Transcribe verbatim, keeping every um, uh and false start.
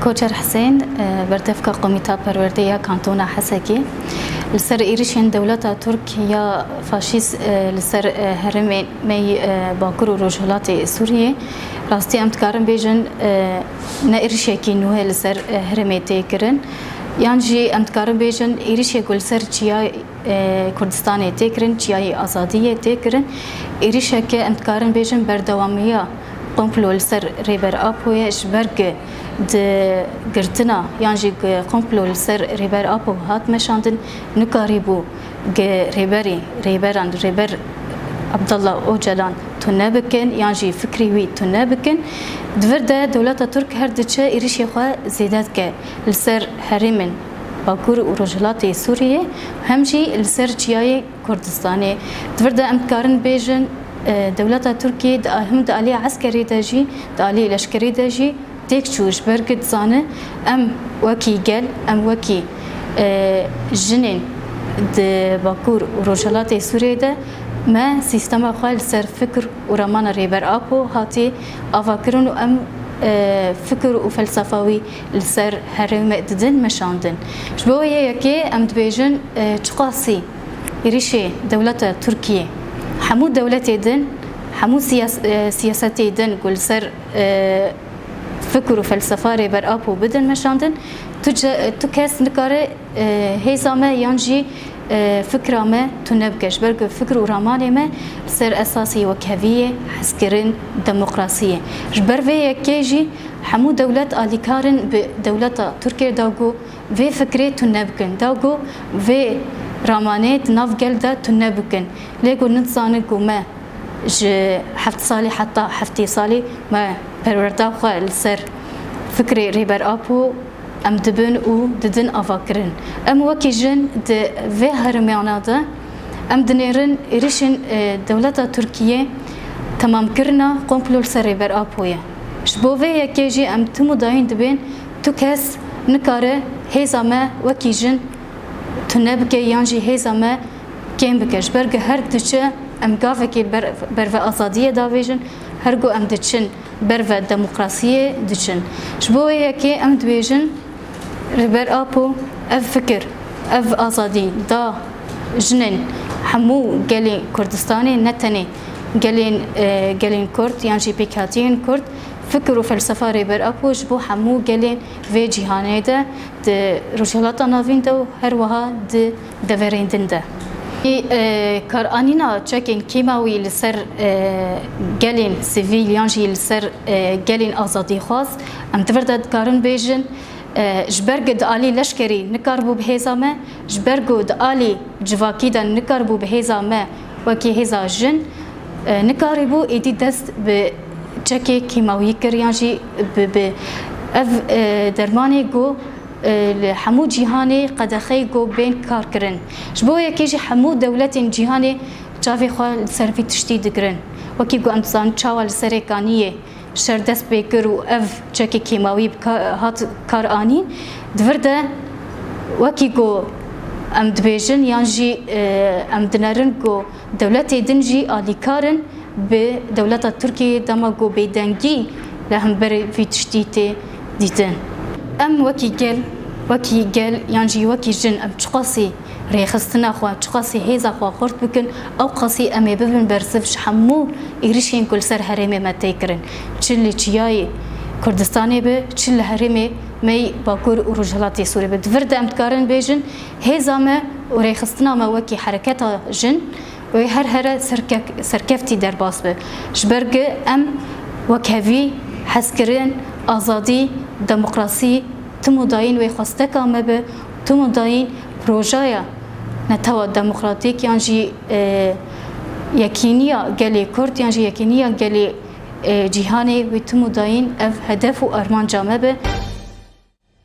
Koçer Hisên, e, berdevka Komîta Perwerdê ya Kantona Hesekê, li ser êrişên dewleta Tirk ya faşîst, e, li ser, e, herêmên me yî, e, Bakur û Rojhilatê Sûriyê, rastî em dikarin bêjin, e, ne êrişekî nû ye li ser, e, herêmê tê kirin, yan jî em dikarin bêjin êrişê ku li ser çiya e, Kurdistanê tê kirin, çiyayê azadiyê tê kirin. Êrişeke em dikarin bêjin berdewamiya komplo li ser Rêber Apo ye, ji ber ku di girtina yan jî ku komplo li ser Rêber Apo hat meşandin, nikarîbû ku rêberî, rêberan, Rêber Abdullah Ocalan tune bikin yan jî fikrê wî tune bikin. Di vir de dewleta Tirk her diçe êrişê xwe zêde dike li ser herêmên Bakur û Rojhilatê Sûriyê, hem jî li ser çiyayê Kurdistanê. Di vir de em dikarin bêjin, e, dewleta Tirkiyê di, hem di alî eskerî de jî, di alî leşkerî de jî têk çû, ji ber ku dizane em wekî gel, em wekî, e, jinên di Bakur û Rojhilatê Sûriyê de me sîstema xwe li ser fikr û ramana Rêber Apo hatî avakirin û em, e, fikir û felsefa wî li ser herêmê didin meşandin. Ji bo wê yekê em dibêjin, e, çiqasî êrişê dewleta Tirkiyê hemû dewletê din, hemû siyas-, e, siyasetê din ku li ser, e, fikir û felsefa Rêber Apo bidin meşandin, tu ce-, tu kes nikare, e, hêza me yan jî, e, fikra me tune bike. Ji ber ku fikir û ramanê me li ser esasê wekheviyê, hezkirin, demokrasiyê. Ji ber vê yekê jî hemû dewlet alîkarin bi dewleta Tirkiyê da ku vê fikrê tune bikin, da ku vê ramanê di nav gel de tune bikin. Lê ku nidizanin ku me ji heft salî heta heftê salî me perwerda xwe li ser fikrê Rêber Apo em dibin û didin avakirin. Em wekî jin di vê herêmana de em dinêrin êrişên, e, dewleta Tirkiyê temamkirina komplo li ser Rêber Apo ye. Ji bo vê yekê jî em tim û dayîn dibên tu kes nikare hêza me wekî jin tune bike yan jî hêza me kêm bike. Ji ber ku her diçe em gavekê ber-, berve azadiyê davêjin, her ku em diçin berve demokrasiyê diçin. Ji bo wê yekê em dibêjin, Rêber Apo ev fikir, ev azadî da jinên hemû gelê Kurdistanê, ne tenê gelên, e, gelên Kurd yan jî pêkhatiyên Kurd, fikir û felsefa Rêber Apo ji bo hemû gelên vê cîhanê de, di Rojhilata Navîn de û her wiha di deverên din de. E, karanîna çekên kîmawî li ser, e, gelên sivîl yan jî li ser, e, gelên azadîxwaz, em di vir de dikarin bêjin, e, ji ber ku di alî leşkerî nikaribû bi hêza me, ji ber ku di alî civakî de nikaribû bi hêza me wekî hêza jin, e, nikaribû êdî dest bi çekê kîmawî kir yan jî bi, bi ev, e, dermanê ku, e, li hemû cîhanê qedexeyê ku bên kar kirin. Ji bo yekê jî hemû dewletên cîhanê çavê xwe li ser vî tiştî digirin. Wekî ku em dizanin çawa li Serê Kaniyê şer dest pê kir û ev çekê kîmawî bi ka-, hat kar anîn. Di vir de wekî ku em dibêjin yan jî, e, em dinerin ku dewletê din jî alîkar in bi dewleta Tirkiyê dema ku bêdengî li hemberî vî tiştî tê dîtin. Em wekî gel, wekî gel yan jî wekî jin em çiqasî rêxistina xwe, çiqasî hêza xwe xurt bikin, ew qasî em ê bibin bersiv ji hemû êrişên ku li ser herêmê me tê kirin. Çi li çiyayê Kurdistanê be, çi li herêmê me yî Bakur û Rojhilatê Sûrê be. Di vir de em dikarin bêjin, hêza me û rêxistina me wekî hereketa jin wê her here serkek-, serkeftî derbas be. Ji ber ku em wekhevî, hezkirin, azadî, demokrasî, tim û dayîn wê xwesteka me be, tim û dayîn projaya netewa demokratîk yan jî, e, yekîniya gelê Kurd yan jî yekîniya gelê, e, cîhanê wê tim û dayîn ev hedef û armanca me be.